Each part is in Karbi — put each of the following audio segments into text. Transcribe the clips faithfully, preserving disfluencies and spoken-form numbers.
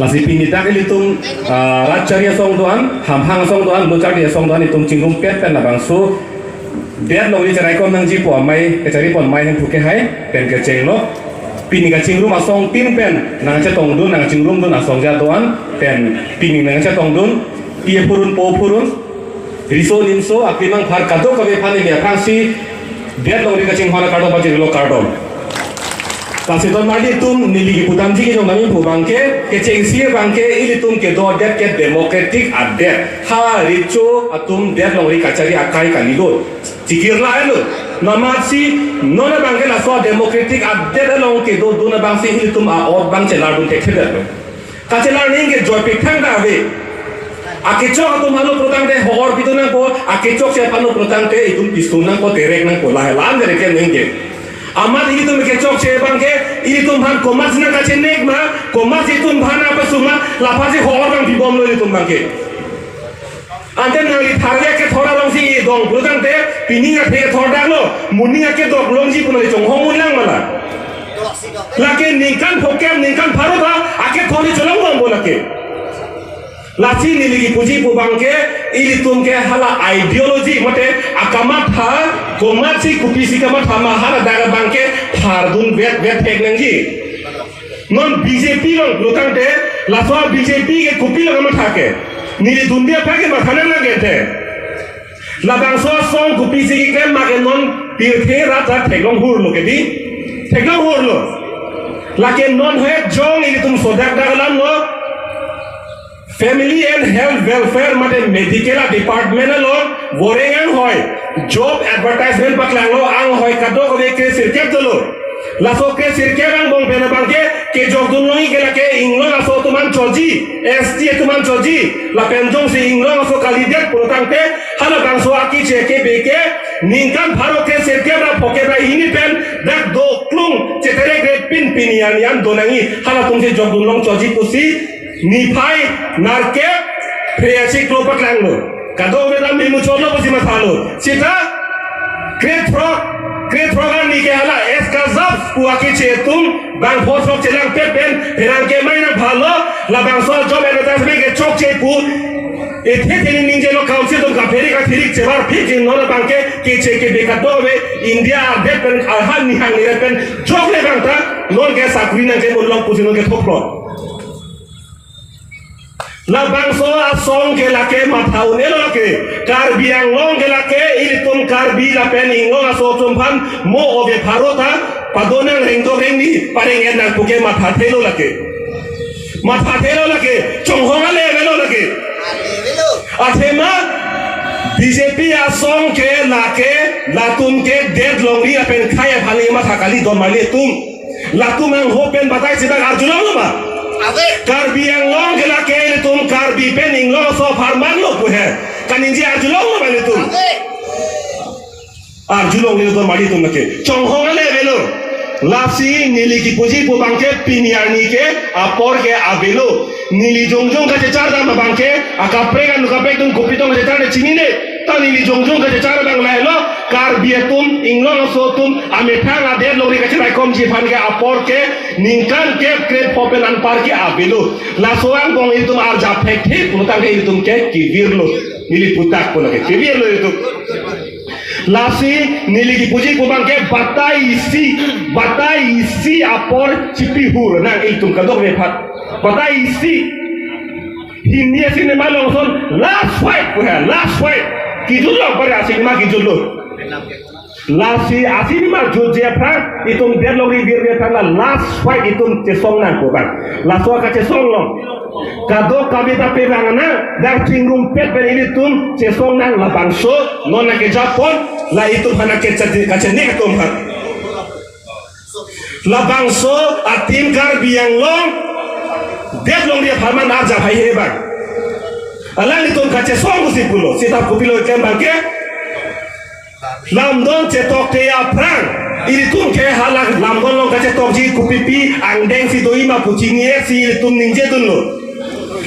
Lasi pini dak ilitum, ah, rat chari asong do-an, hamhang asong do-an, lo chari asong do-an, itum chingrumpet pen labangso det longri cheraikom nangji pu amei, kachari pon amei hemphu kehai pen kechenglo. Pini kachingrum asongtin pen nangchetongdun, nangchingrumdun asong ja do-an pen pini nangchetongdun, pi phurun po phurun, riso nimso, akimang phar kadokave aphan neli aphrangsi det longri kachinghon akardom pajirlo, kardom. Lasi don marli atum, neli kipudamji kejong dam pu abangke, kechengsi abangke ilitum kedo adet ke democratic adet. Ha recho atum det longri kachari akai kalidet. Chikirla elo. Namatsi non abangke laso democratic adet along kedodun abangsi ilitum a-ot abang chelardun thekthedetlo. Kachelar nangji ke joypik thangta ave. Akechok atum aphan lo pulotangte hor pidun nangpo, akechokche aphan lo pulotangte itum pistol nangpo, terek nangpo, lahai lam derek nangji ke. Amat ilitum kechokche abangke, ilitum aphan komatsi nangkachenek ma, komatsi itum aphan apa suma, laphansi hor abang pibomlo ilitum abangke. Ante nangli tharve kethor alongsi idong pulotangte, pining athe kethor daklo, moning akedok longji pu nangli chonghong unlang ma la. Lake ningkan phokep, ningkan pharo ta akethor ni cholong bompo lake. Lasi neli kipuji pu abangke, ilitum ke hala ideology mate akamatha, komatsi kopisi kamatha ma hala dak abangke phardun vet vet thek nangji. Non B J P along pulotangte, laso B J P ke kopi lo kamatha ke. Neli dunde aphan ke matha nang nang ke te. Labangso asong kopisi keklem ma ke non pirthe rat rat theklong hurlo ke di. Theklong hurlo. Lake non het jong ilitum sodak dak alam lo. Family and Health Welfare mate Medical Department along voreng anghoi job advertisement paklanglo, anghoi kadokave kre sirkep dolo. Laso kre sirkep angbong pen abangke kejokdun longji ke lake inglong aso atum aphan choji, S T atum aphan choji, lapen jongsi inglong aso kalidet pulotangte halabangso akeche kebe ke ningkan pharo kre sirkep ra phokep ra hini pen dak doklung cheterek repin pini an an donangji, halatumsi jokdun long choji pusi niphai nerkep phre achiklo paklanglo. Kadokave dam memuchotlo pusi mathalo. Sita krethrok, krethrok arni ke hala S Kazaf pu akeche atum bang phothrok chelangpet pen pherangke mai nangphalo, labangso job advertisement ke chokche pu. Ethe theni ningjelo, council atum kaphere kathirik chebar phik jin non abangke keche kebe kadokave India adet pen arhan nihang nire pen jokle bang ta non ke sakri nangkemun long pusi non kethoplo. Labangso asong ke lake matha un-elo lake. Karbi Anglong ke lake ilitum Karbi lapen inglong aso atum aphan mo ove pharo ta padonang rengdok rengni pareng-et nang pu ke mathathelo lake. Mathathelo lake. Chonghong ale avelo lake. Athema B J P asong ke lake latum ke det longri lapen khei aphan matha kali don marli atum. Latum angho pen batai si bang arjulonglo ma? Ave. Karbi Anglong ke lake ilitum Karbi pen inglong aso apharman lo pu he. Kaningje arjulonglo ma ilitum? Ave. Arjulongle don marli atum lake. Chonghong ale avelo. Lasi neli kipuji pu abangke pini arni ke apor ke avelo. Neli jongjong kachechar dam abangke akaprek anu kaprek atum kopi tong kachechar le chinine. Ta neli jongjong kachechar abang lahelo, Karbi atum, inglong aso atum, amethang adet longri kachelaikomji aphan ke apor ke ningkan kep kre pho pen anpar ke avelo. Laso angbong itum arjap thekthe pulotangte itum ke kevirlo. Neli puthak pu lake kevirlo itum. Lasi neli kipuji pu abangke batai isi, batai isi apor chipihur nang itum kadokave aphan. Batai isi. Hindi asinema along son last fight pu he, last fight. Kijutlo, pare asinema kijutlo. Lasi asinema jutji aphrang itum det longri virji aphrang la last fight itum chesong nang pu abang. Laso kachesong long. Kadokave ta pevang nang, dak chingrumpet pen ilitum chesong nang labangso, non nangkejapon, la itum aphan nangkecha-, kachenek atum aphan. Labangso a-team Karbi Anglong det longri apharman arjap haihe bang. Alanglitum kachesong pusi pulo, seta kopilo keklem abangke. Lamdon chetokte aphrang, ilitum ke hala lamdon along kachetokji kopipi angdeng si doji ma pu chini-et si ilitum ningjedunlo.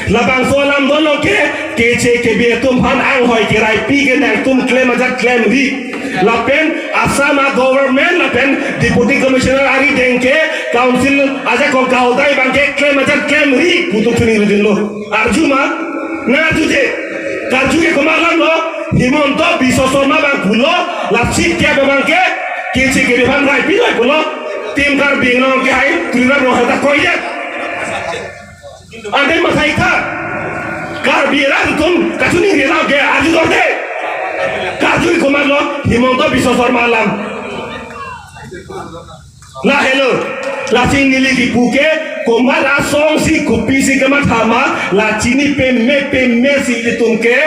Labangso lamdon along ke keche kebe atum aphan anghoi keraipi ke nangtum klem ajat klemri. Lapen Assam a-government lapen Deputy Commissioner arideng ke council ajakong kaudai abangke klem ajat klemri putu chuningri dunlo. Arju ma? Nang arjuje. Karju ke komat alamlo? Himanta Biswa Sarma abang pulo, la seat ke abangke, keche kere aphan rai pilai pulo. Team Karbi Anglong ke hai, Tuliram Ronghang ta koyet. Ante mathai tha. Karbi arat atum kachiningri alam ke arju dorde. Karju komatlo? Himanta Biswa Sarma alam. Lahelo. Lasi neli kipu ke komat asong si kopisi kematha ma, la chini peme peme si ilitum ke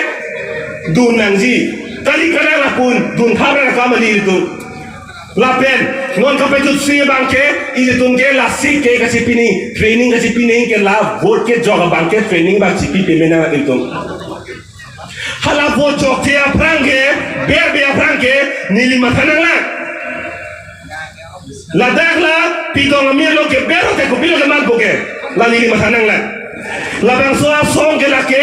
dun nangji. Kali kana lapu-an dun thap ra kam kali ilitum. Lapen non kapejutsi abangke ilitum ke la seat ke kachipi nangji, training kachipi nangji ke la vote kejok abangke training abang chipi peme nang ilitum. Hala vote jokje aphrang ke, berbe aphrang ke neli matha nanglang. Ladak la Pidong Amir along keber te kopilo keman puke, la neli matha nanglang. Labangso asong ke lake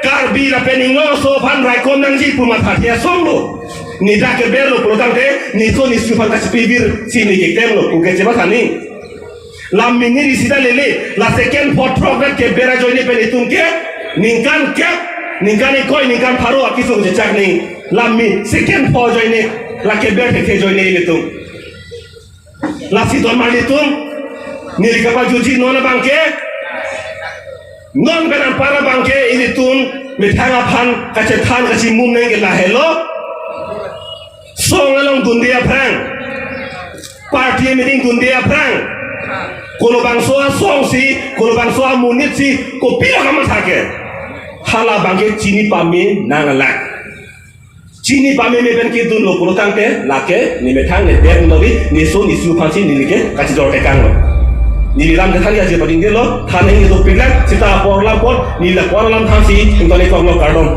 Karbi lapen Inglong aso aphan raikom nangji pu mathathe asong lo. Neli dak keberlo pulotangte, neli so neli su aphan kachipivir si neli keklemlo puke chematha nangji. La minit isi ta lele, la second pho throk vet keber ajoine pen itum ke ningkan kep, ningkan ingkoi, ningkan pharo akesung chechak nangji. La mi second pho ajoine, la keber thekthe ajoine ilitum. Lasi don mar ilitum, neli kapajutji non abangke, non pen anpar abangke ilitum methang aphan kachethan kachimum nangji ke lahelo. Song along dunde aphrang, party meeting dunde aphrang, kolobangso asong si, kolobangso amonit si kopilo kamatha ke, hala abangke chini pame nanglang. Chini pameme pen kedunlo pulotangte, lake neli methang neli deng lobi, neli so neli su aphansi neli ke kachijor tekanglo. Neli lam kethan ke aji pading delo, than nangji dopiklang, seta apor lam apot, neli la apor lam thansi ington-ik toklo, kardom.